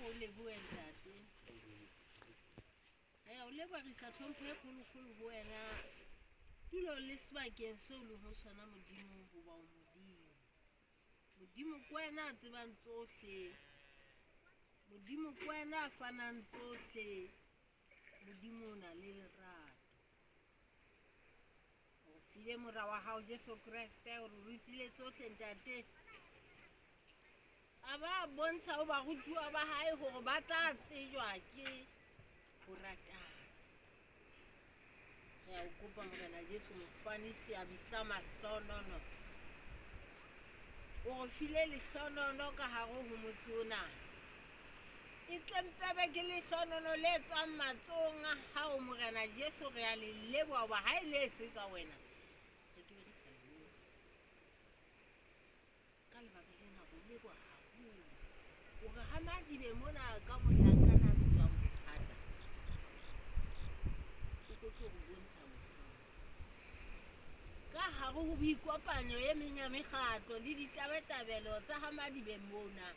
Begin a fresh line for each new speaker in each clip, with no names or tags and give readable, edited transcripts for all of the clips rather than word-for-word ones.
Re o lebohe Ntate. Re a o leboha re isa tlhompho e kgolokgolo ho wena tulo le sebakeng seo leng ho sona Modimo hoba o Modimo. Modimo ke wena a tsebang tsohle. Modimo ke wena a fanang tsohle. Modimo o na le lerato. O file mora wa hao Jesu Kreste o re rutile tsohle Ntate. A ba bontsha ho barutuwa ba hae hore ba tla tsejwa ke ho ratana. Re a o kopa Morena Jesu mofani seabi sa mahlonono. O re file lehlonono ka hare ho motse ona. E tlempebe ke lehlonono le tswang matsohong a hao Morena Jesu re a le leboha hoba ha e le e se ka wena re ke be re sa le Ka lebaka lena re o leboha haholo hore ha Madibe mona ka mohlankana a bitswang Bothata o tlo tlo re bontsha mohlolo. Ka hare ho boikopanyo e meng ya mekgatlo le ditabatabelo tsa ha Madibe mona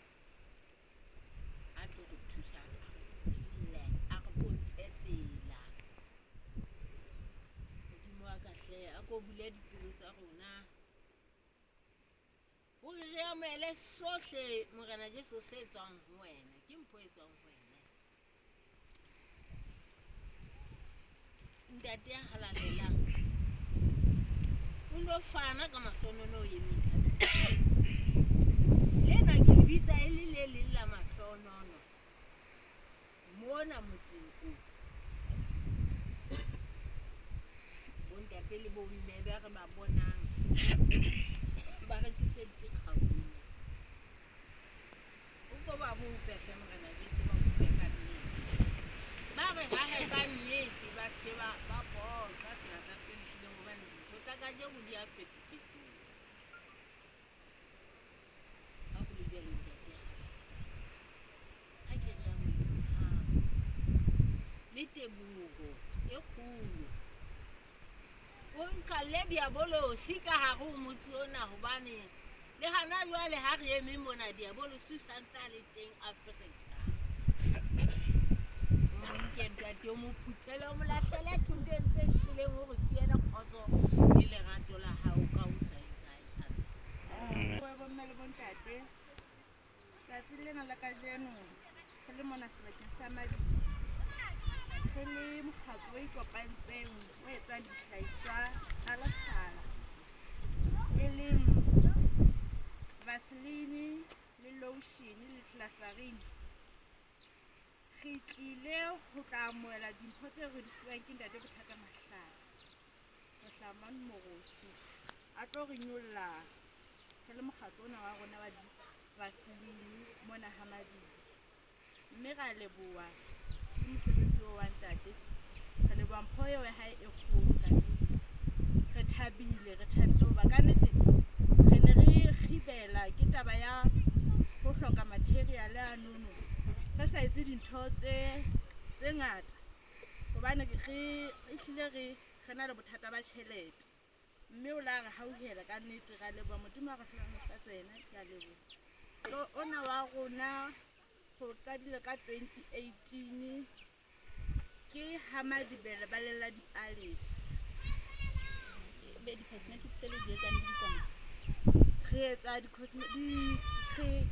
a tlo re thusa a re lle a re bontshe tsela. Modimo wa ka hle a ko bule dipelo tsa rona. Hore re amohele sohle Morena Jesu se tswang ho wena, ke mpho e tswang ho wena. Ntate ya halalelang, o no fana ka mahlonono o emeng ka lena ke le bitsa e le le leng la mahlonono mona motseng o. Bontate le bomme ba re ba bonang ba re tliseditse kgaunya. O ko ba bope hle Morena Jesu ba bope ka nnete. Ba re hahe ka nnete ba se ba ba poqa senatla se lokileng hobane dintho tsa kajeno di a fetofetoha. Ha ho le jwalo ntate a ke re amohang le teboho e kgolo. O nqalle diabolosi ka hare ho motse ona hobane le hana jwale ha re eme mona diabolosi o santse a le teng Afrika. O nke ntate o mo phuthele o mo lahlele thoteng tse tjheleng o re siele kgotso le lerato la hao ka ho sa yeng kae. Amen.
Bomme le bontate, tsatsing lena la kajeno re le mona sebakeng sa Madibe, re le mokgatlo o ikopantseng o etsang dihlahiswa tsa lekgala e leng Vaseline le lotion le glycerine. Re tlile ho tla amohela dimpho tseo re di fuwang ke Ntate Bothata Mahlaba. Mohlaman Morosi a tlo re nyolla re le mokgatlo ona wa rona wa di-vaseline mona ha Madibe. Mme ra leboha ke mosebetsi oo wa ntate. Re leboha mpho eo ya hae e kgolo ka nnete. Re thabile, re thabile hoba ka nnete re ne re kgibela ke taba ya ho hloka material a nono. Re sa etse dintho tse tse ngata hobane re ehlile re re na le bothata ba tjhelete. Mme o la re hauhela ka nnete, ra leboha Modimo a re hlohonolofatse yena. Ke a leboha. Ona wa rona go qadile ka 2018 ke ha Madibele ba lela dipalesa.
Be di-cosmetics tse le di etsang di bitswa mang?
Re etsa di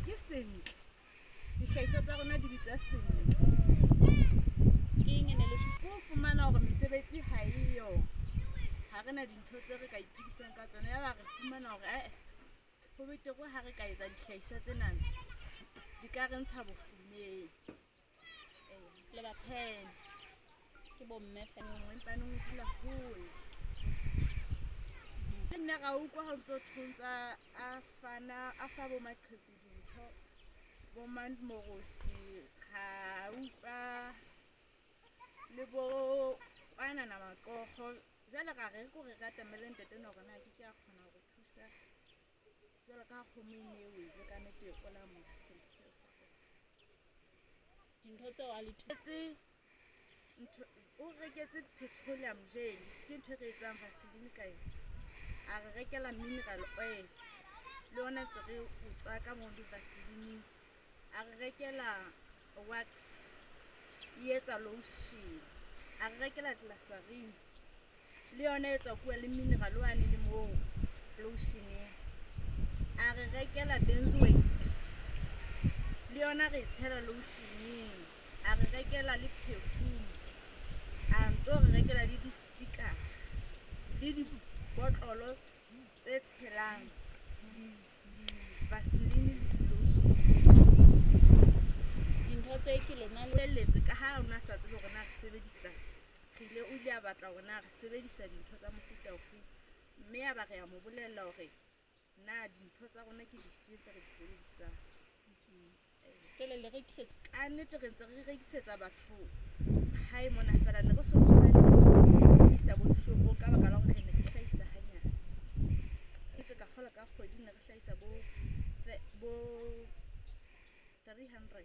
ke sentle. Dihlahiswa tsa rona di bitswa sentle.
Ke eng e ne le
Ke ho fumana hore mesebetsi ha eyo. Ha re na dintho tse re ka iphedisang ka tsona. Yaba re fumana hore ae ho betere ha re ka etsa dihlahiswa tsena di ka re ntsha bofumeng.
Le batho
10.
Ke bomme fela.
Nngwe empaneng o dula hole. Le nna ra utlwa ha o ntso thontsa a fana a fa bo maqheku dintho. Bo Morosi ra utlwa le bo kwanana maqokgo. Jwale ra re ko re re atamele ntate enwa hore na ke ke a kgona ho re thusa. Jwalo ka ha kgomo e ne e wele ka nnete o la amohela seno seo sa teng.
Dintho tseo a le
Etse ntho o reketse petroleum jelly ke ntho e re etsang vaseline ka yona. A re rekela mineral oil le yona ntse re o tswaka mo di-vaseline-eng. A re rekela wax e etsa lotion. A re rekela glycerine le yona e tswa kua le mineral wane le moo lotioneng. A re rekela benzoate le yona re e tshela lotioneng. A re rekela le perfume, a nto re rekela le di-sticker le dibotlolo tse tshelang di-vaseline le di-lotion.
Dintho tse ke lona le
Bolelletse ka ha o na sa tsebe hore na re sebedisa, re ile o ile a batla hore na re sebedisa dintho tsa mofuta ofeng, mme ya ba re a mo bolella hore na dintho tsa rona ke difeng tse re di sebedisang.
Jwale le rekisetsa
Ka nnete re ntse re rekisetsa batho hae mona feela, ne re so fumane ho isa bo dishopong ka baka la hore re ne re hlahisa hanyane. Nnete ka kgolwa ka kgwedi ne re hlahisa bo 300.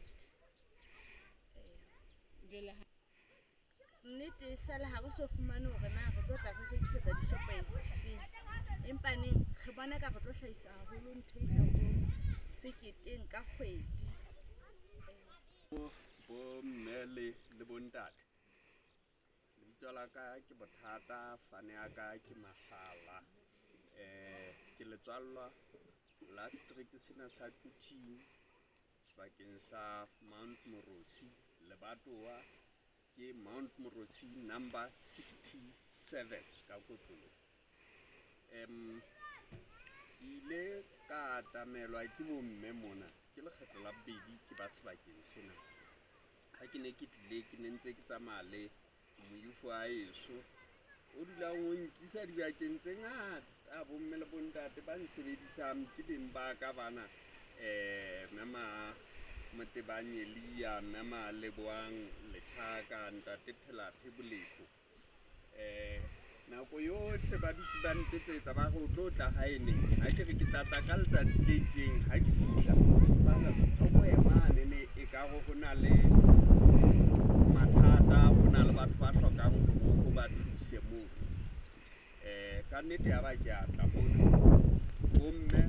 Jwale ha
Nnete e sale ha re so fumane hore na re tlo tla re rekisetsa dishopo efeng, empa neng re bona ka re tlo hlahisa haholo ntho e isang bo seketeng ka kgwedi.
Bo mme le bontate, lebitso la ka ke Bothata, fane ya ka ke Mahlala. Ke letswallwa la setereke sena sa Quthing sebakeng sa Mount Morosi, lebatowa ke Mount Morosi number 67 ka kotloloho. Ke ile ka atamelwa ke bomme mona ke lekgetlo la bobedi ke ba sebakeng sena. Ha ke ne ke tlile ke ne ntse ke tsamaya le moifo wa heso o dulang o nkisa dibakeng tse ngata. Bomme le bontate ba nsebedisang ke beng ba ka bana, mme Motebang Elia, mme Lebohang Lechaka, ntate Phelaphe Bolepo. Nako yohle ba dutse ba ntetsetsa ba re o tlo tla hae neng. Ha ke re ke tla tla ka letsatsi le itseng, ha ke fihla ba re o mane ne ekare ho na le mathata, ho na le batho ba hlokang hore o ba thuse moo. Ka nnete ya ba ke a tla mona, bomme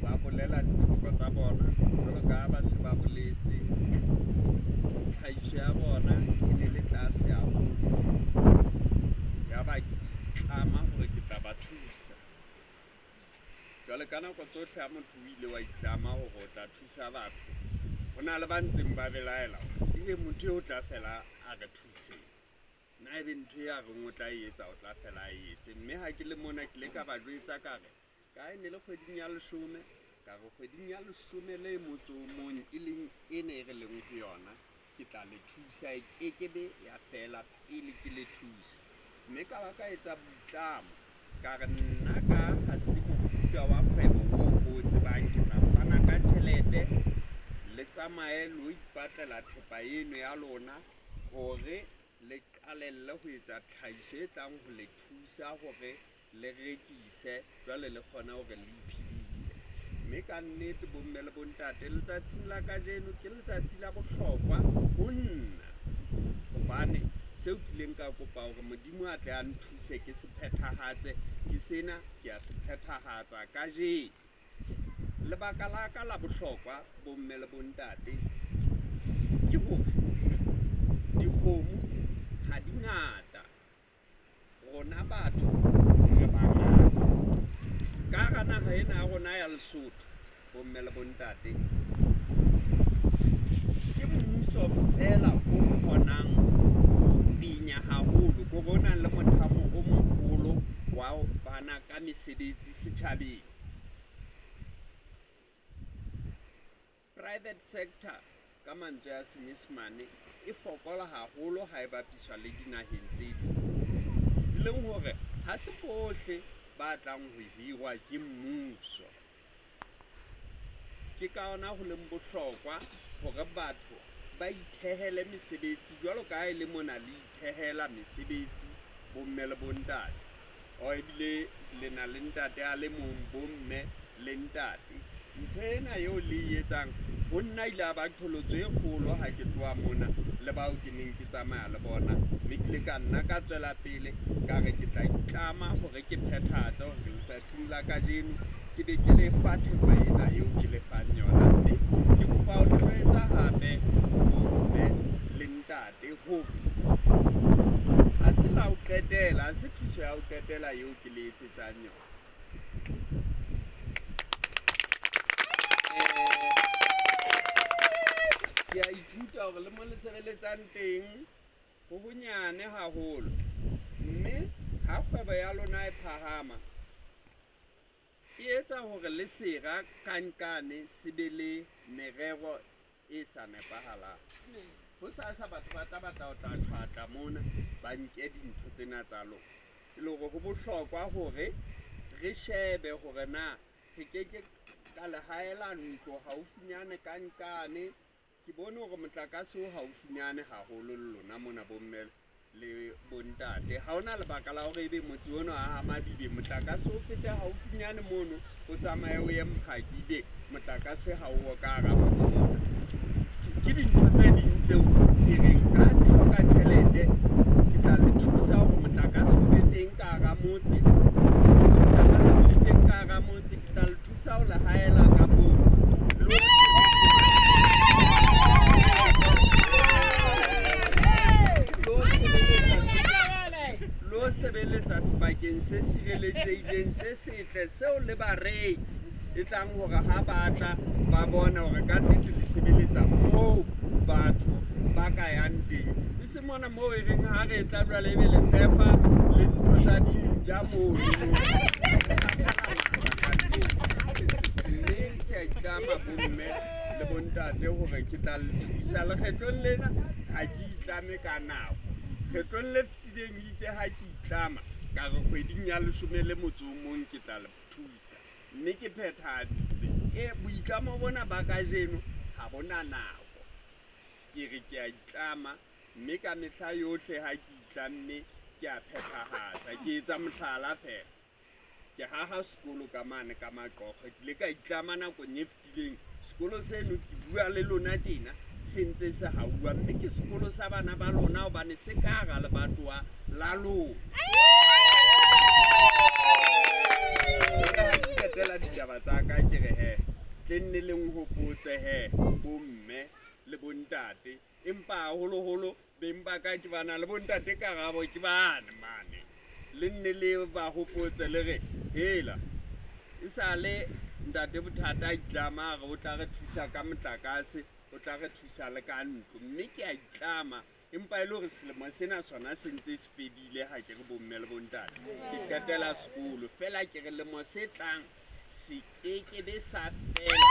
ba bolela ditlhoko tsa bona jwalo ka ba se ba boletse. Tlhahiso ya bona e ne le tlase haholo, ya ba ke itlama hore ke tla ba thusa. Jwale ka nako tsohle ha motho o ile wa itlama hore o tla thusa batho, ho na le ba ntseng ba belaela hore ebe motho eo o tla fela a re thuse na, ebe ntho e a reng o tla e etsa o tla fela a e etse. Mme ha ke le mona ke ile ka ba jwetsa ka re ka e ne le kgweding ya leshome, ka re kgweding ya leshome le motso o mong e leng ena e re leng ho yona, ke tla le thusa, e kekebe ya fela pele ke le thusa. Mme ka ba ka etsa boitlamo ka re nna ka ha se mofuta wa kgwebo oo ko o tsebang, ke tla fana ka tjhelete le tsamaye lo ipatlela thepa eno ya lona hore le qalelle ho etsa tlhahiso e tlang ho le thusa hore le rekise, jwale le kgone hore le iphedise. Mme ka nnete bomme le bontate, letsatsing la kajeno ke letsatsi la bohlokwa ho nna, hobane seo ke ileng ka kopa hore Modimo a tle a nthuse ke se phethahatse, ke sena ke a se phethahatsa kajeno. Lebaka la ka la bohlokwa bomme le bontate ke hore dikgomo ha di ngata, rona batho re bangata. Ka hara naha ena ya rona ya Lesotho, bomme le bontate, ke mmuso feela o kgonang ho penya haholo, ke hore o nang le mothamo o moholo wa ho fana ka mesebetsi setjhabeng. Private sector ka mantswe a Senyesemane e fokola haholo ha e bapiswa le dinaheng tse ding, e leng hore ha se bohle ba tlang ho hirwa ke mmuso. Ke ka hona ho leng bohlokwa hore batho ba ithehele mesebetsi jwalo ka ha e le mona le ithehela mesebetsi bomme le bontate, or ebile le na le ntate a le mong, bomme le ntate. Ntho ena eo le e etsang ho nna ile ya ba qholotso e kgolo ha ke tloha mona le bao ke neng ke tsamaya le bona, mme ke ile ka nna ka tswela pele ka re ke tla itlama hore ke phethahatse hore letsatsing la kajeno ke be ke le fa thepa ena eo ke le fang yona. Mme ke kopa ho le jwetsa hape qetela, ha se thuso ya ho qetela eo ke le etsetsang yona. Ke a ithuta hore le mo le sebeletsang teng ho honyane haholo, mme ha kgwebo ya lona e phahama e etsa hore le sera kankane se be le merero e sa nepahalang. Ho sasa batho ba tla batla ho tla tjhwatla mona, ba nke dintho tsena tsa lona. E le hore ho bohlokwa hore re shebe hore na re keke ka le haela ntlo haufinyane kankane. Ke bone hore motlakase o haufinyane haholo le lona mona bomme le bontate. Ha hona lebaka la hore ebe motse ono wa ha Madibe motlakase o fete haufinyane mono, o tsamaye o ye Mphaki, ebe motlakase ha o ka hara motse ona. Ke dintho tse ding tseo ke reng ka hloka tjhelete ke tla le thusa hore motlakase o be teng ka hara motse. Motlakase o le teng ka hara motse, ke tla le thusa ho le haela ka koro. Lo sebeletsa sebakeng se sireletsehileng se setle seo le bareki e tlang hore ha ba tla ba bone hore ka nnete le sebeletsa moo batho ba ka yang teng. E se mona moo e reng ha re tla jwale ebe le fefa le ntho tsa dintja mono. Mme ke a itlama bomme le bontate hore ke tla le thusa. Lekgetlong lena ha ke itlame ka nako. Kgetlong le fetileng itse ha ke itlama ka re kgweding ya 18 ke tla le thusa, mme ke phethahaditse. Boitlamo bona ba kajeno ha bona nako. Ke re ke a itlama, mme ka mehla yohle ha ke itlamme ke a phethahatsa. Ke etsa mohlala feela. Ke haha sekolo ka mane ka Maqokgo. Ke ile ka itlama nakong e fetileng. Sekolo seno ke bua le lona tjena se ntse se hauwa, mme ke sekolo sa bana ba lona hobane se ka hara lebatowa la lona. Jwale ha ke qetela ditaba tsa ka ke re he, tle nne le nhopotse he bomme le bontate, empa haholoholo beng ba ka ke bana le bontate Karabo ke bane mane. Le nne le ba hopotse le re hela e sale ntate Bothata a itlama a re o tla re thusa ka motlakase, o tla re thusa le ka ntlo, mme ke a itlama. Empa e le hore selemo sena sona se ntse se fedile, ha ke re bomme le bontate ke qetela sekolo fela, ke re lemo se tlang se kekebe sa fela,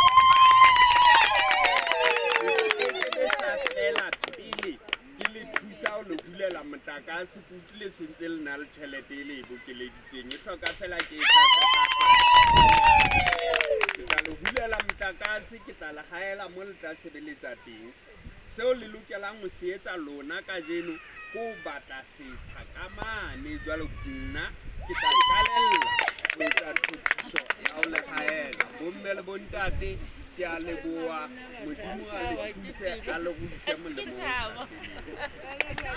se kekebe sa fela pele ke le thusa ho le hulela motlakase. Ke utlwile se ntse le na le tjhelete e le e bokeleditseng, e hloka fela ke e tlatse. Ke tla le hulela motlakase, ke tla le haela mo le tla sebeletsa teng. Seo le lokelang ho se etsa lona kajeno ke ho batla setsha ka mane. Jwalo nna ke tla qalella ho etsa tlhophiso ya ho le haela. Bomme le bontate, ke a leboha. Modimo a le thuse, a le ruise molemo o sa feleng.